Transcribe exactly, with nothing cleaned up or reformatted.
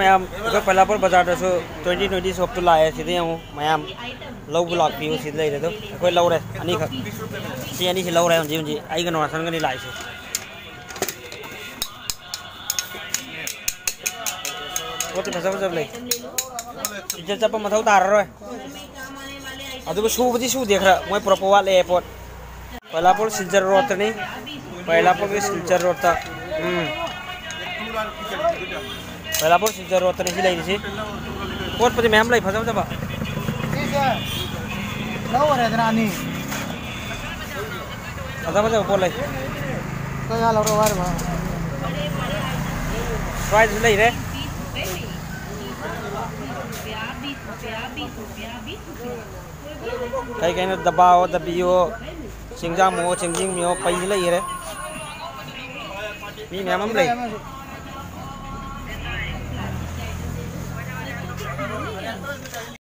ꯃꯌꯥꯝ, ꯑꯩꯈꯣꯏ ꯄꯩꯂꯥꯄꯨꯔ ꯕꯖꯥꯔꯗꯁꯨ twenty twenty shopꯇꯨ ꯂꯥꯛꯑꯦ꯫ ꯁꯤꯗ ꯌꯦꯡꯉꯨ ꯃꯌꯥꯝ, ꯂꯧꯕ ꯂꯥꯛꯄꯤꯌꯨ꯫ ꯁꯤꯗ ꯂꯩꯔꯦ ꯑꯗꯣ꯫ ꯑꯩꯈꯣꯏ ꯂꯧꯔꯦ ꯑꯅꯤꯈꯛ꯫ ꯁꯤ ꯑꯅꯤꯁꯤ ꯂꯧꯔꯦ ꯍꯧꯖꯤꯛ ꯍꯧꯖꯤꯛ꯫ ꯑꯩꯒ ꯅꯣꯅꯥꯁꯟꯒꯅꯤ ꯂꯥꯛꯏꯁꯦ꯫ ꯄꯣꯠꯇꯤ ꯐꯖ ꯐꯖꯕ ꯂꯩ꯫ ꯏꯖꯠ ꯆꯠꯄ ꯃꯊꯧ ꯇꯥꯔꯔꯣꯏ꯫ ꯑꯗꯨꯕꯨ ꯁꯨꯕꯗꯤ ꯁꯨꯗꯦ, ꯈꯔ ꯃꯣꯏ ꯄꯨꯔꯛꯄ ꯋꯥꯠꯂꯦ ꯄꯣꯠ꯫ ꯕꯩꯂꯥꯄꯨꯔ ꯁꯤꯜꯆꯔ ꯔꯣꯗꯇꯅꯤ꯫ ꯕꯩꯂꯥꯄꯨꯔꯒꯤ ꯁꯤꯜꯆꯔ ꯔꯣꯗꯇ꯫ ꯎꯝ꯫ ꯕꯩꯂꯥꯄꯨꯔ ꯁꯤꯜꯆꯔ ꯔꯣꯗꯇꯅꯤ ꯁꯤ ꯂꯩꯔꯤꯁꯤ꯫ ꯄꯣꯠꯄꯨꯗꯤ ꯃꯌꯥꯝ ꯂꯩ, ꯐꯖ ꯐꯖꯕ꯫ ꯁꯤꯁꯦ ꯂꯧꯔꯦꯗꯅ ꯑꯅꯤ꯫ ꯐꯖ ꯐꯖꯕ ꯄꯣꯠ ꯂꯩ꯫ ꯀꯌꯥ ꯂꯧꯔꯣ ꯍꯥꯏꯔꯤꯕ? ꯁ꯭ꯋꯥꯏꯗꯁꯨ ꯂꯩꯔꯦ꯫ ꯀꯩ ꯀꯩꯅꯣ ꯗꯕꯥꯑꯣ, ꯗꯕꯤꯑꯣ, ꯆꯤꯡꯖꯥꯝꯃꯣ, ꯆꯤꯡꯖꯤꯡꯃꯤꯑꯣ, ꯄꯩ ꯂꯩꯈꯔꯦ꯫ ꯃꯤ ꯃꯌꯥꯝ ꯑꯃ ꯂꯩ꯫